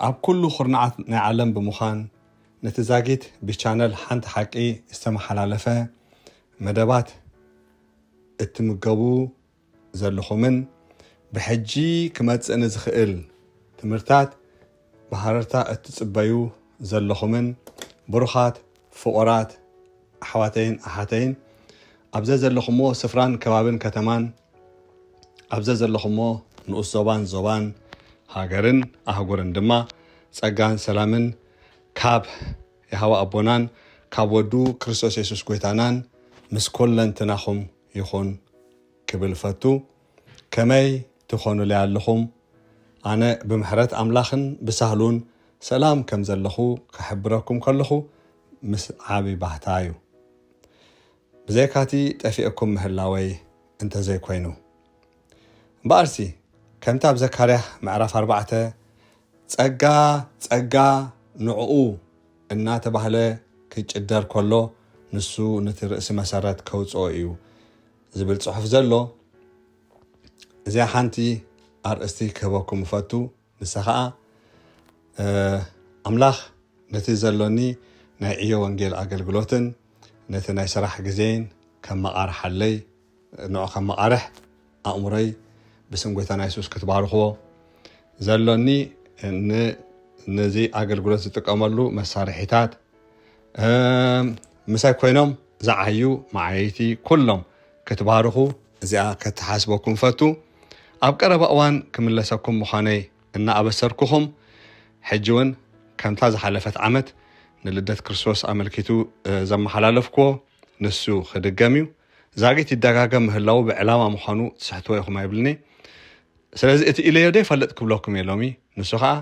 ኣብ ኩሉ ኩርናዓት ናይ ዓለም ብምዃን ነቲ ዛጊት ብቻነል ሓንቲ ሓቂ ዝተመሓላለፈ መደባት እትምገቡ ዘለኹምን ብሕጂ ክመጽእ ንዝኽእል ትምህርታት ብሃረርታ እትጽበዩ ዘለኹምን ብሩኻት ፍቑራት ኣሕዋተይን ኣሓተይን ኣብ ዘዘለኹሞ ስፍራን ከባብን ከተማን ኣብ ዘዘለኹሞ ንኡስ ዞባን ዞባን ሃገርን ኣህጉርን ድማ ጸጋን ሰላምን ካብ የሃዋ ኣቦናን ካብ ወዱ ክርስቶስ የሱስ ጎይታናን ምስ ኮለንትናኹም ይኹን ክብል ፈቱ። ከመይ ትኾኑለይ ኣለኹም? ኣነ ብምሕረት ኣምላኽን ብሳህሉን ሰላም ከም ዘለኹ ክሕብረኩም ከለኹ ምስ ዓቢ ባህታ እዩ። ብዘይካቲ ጠፊኤኩም ምህላወይ እንተዘይኮይኑ። እምበኣርሲ ከምቲ ኣብ ዘካርያ ምዕራፍ ኣርባዕተ ጸጋ ጸጋ ንዕኡ እናተባህለ ክጭደር ከሎ ንሱ ነቲ ርእሲ መሰረት ከውጽኦ እዩ ዝብል ጽሑፍ ዘሎ እዚኣ ሓንቲ ኣርእስቲ ክህበኩም እፈቱ። ንሳ ኸኣ ኣምላኽ ነቲ ዘሎኒ ናይ ዕዮ ወንጌል ኣገልግሎትን ነቲ ናይ ስራሕ ግዜን ከመቓርሓለይ ንዑ ከመቓርሕ ኣእምሮይ ብስም ጎይታና የሱስ ክትባርኽዎ ዘሎኒ ነዚ ኣገልግሎት ዝጥቀመሉ መሳርሒታት ምሳይ ኮይኖም ዝዓዩ መዓየይቲ ኩሎም ክትባርኹ እዚኣ ከተሓስበኩም ፈቱ። ኣብ ቀረባ እዋን ክምለሰኩም ምዃነይ እናኣበሰርኩኹም ሕጂ እውን ከምታ ዝሓለፈት ዓመት ንልደት ክርስቶስ ኣመልኪቱ ዘመሓላለፍክዎ ንሱ ክድገም እዩ። ዛጊት ይደጋገም ምህላው ብዕላማ ምዃኑ ትስሕትዎ ኢኹም ኣይብልኒ። ስለዚ እቲ ኢለዮ ዘይፈልጥ ክብለኩም እየ ሎሚ። ንሱ ኸኣ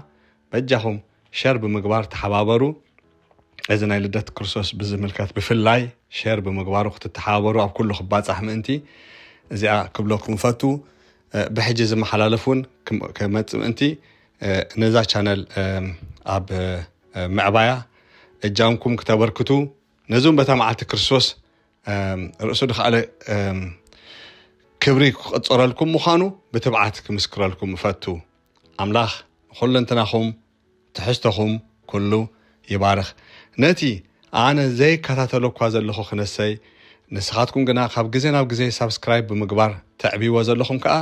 በጃኹም ሸር ብምግባር ተሓባበሩ። እዚ ናይ ልደት ክርስቶስ ብዝምልከት ብፍላይ ሸር ብምግባሩ ክትተሓባበሩ ኣብ ኩሉ ክባጻሕ ምእንቲ እዚኣ ክብለኩም ፈቱ። ብሕጂ ዝመሓላለፍ እውን ክመጽእ ምእንቲ ነዛ ቻነል ኣብ ምዕባያ እጃምኩም ክተበርክቱ ነዚ እውን በታ መዓልቲ ክርስቶስ ርእሱ ድኻለ ክብሪ ክቐጸረልኩም ምዃኑ ብትብዓት ክምስክረልኩም እፈቱ። ኣምላኽ ንኹለንትናኹም ትሕዝቶኹም ኩሉ ይባርኽ። ነቲ ኣነ ዘይከታተሎ እኳ ዘለኹ ክነሰይ ንስኻትኩም ግና ካብ ግዜ ናብ ግዜ ሳብስክራይብ ብምግባር ተዕብይዎ ዘለኹም ከኣ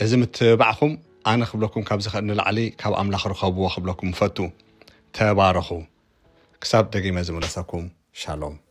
እዚ ምትብባዕኹም ኣነ ክብለኩም ካብ ዝኽእል ንላዕሊ ካብ ኣምላኽ ርኸብዎ ክብለኩም እፈቱ። ተባረኹ። ክሳብ ደጊመ ዝምለሰኩም ሻሎም።